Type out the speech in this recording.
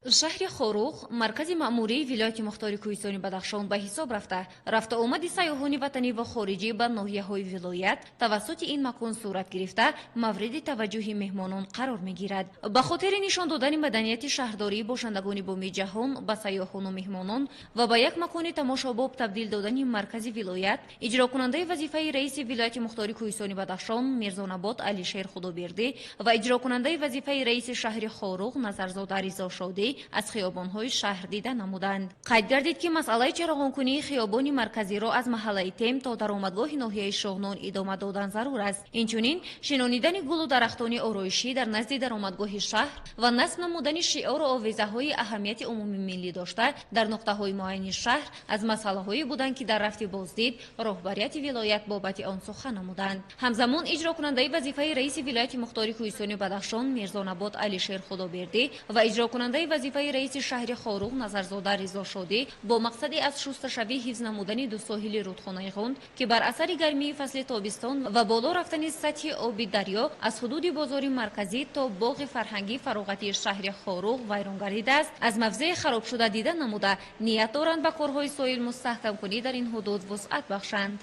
Шаҳри Хоруғ маркази маъмурии вилояти мухтори Кӯҳистони Бадахшон ба ҳисоб рафта, рафтуомади сайёҳони ватанӣ ва хориҷӣ ба ноҳияҳои вилоят тавассути ин макон сурат гирифта, мавриди таваҷҷӯҳи меҳмонон қарор мегирад. Ба хотири нишон додани маданияти шаҳрдории бошандагони боми ҷаҳон ба сайёҳону меҳмонон ва ба як макони тамошобоб табдил додани маркази вилоят, иҷрокунандаи вазифаи раиси вилояти мухтори Кӯҳистони Бадахшон Мирзонабот Алишер Худобердӣ ва иҷрокунандаи вазифаи раиси шаҳри Хоруғ Назарзода Ризошодӣ аз хиёбонҳои шаҳр дида намуданд. Қайд гардид, ки масъалаи чароғонкунии хиёбони марказиро аз маҳаллаи Тем то даромадгоҳи ноҳияи Шоҳнон идома додан зарур аст. Инчунин шинонидани гулу дарахтони ороишӣ дар назди даромадгоҳи шаҳр ва насб намудани шиору овезаҳои аҳамияти умумимиллӣ дошта дар нуқтаҳои муайяни шаҳр аз масъалаҳое буданд, ки дар рафти боздид роҳбарияти вилоят бобати он сухан намуданд. Ҳамзамон иҷрокунандаи вазифаи раиси вилояти мухтори Кӯҳистони Бадахшон Мирзонабот Алишер Худобердӣ ва иҷрокунандаи вазифаи раиси шаҳри Хоруғ Назарзода Ризошодӣ бо мақсади аз шусташавӣ ҳифз намудани ду соҳили рудхонаи Ғунд, ки бар асари гармии фасли тобистон ва боло рафтани сатҳи оби дарё аз ҳудуди бозори марказӣ то боғи фарҳангӣ фароғатии шаҳри Хоруғ вайрон гардидааст, аз мавзеи харобшуда дида намуда, ният доранд ба корҳои соҳил мустаҳкамкунӣ дар ин ҳудуд вусъат бахшанд.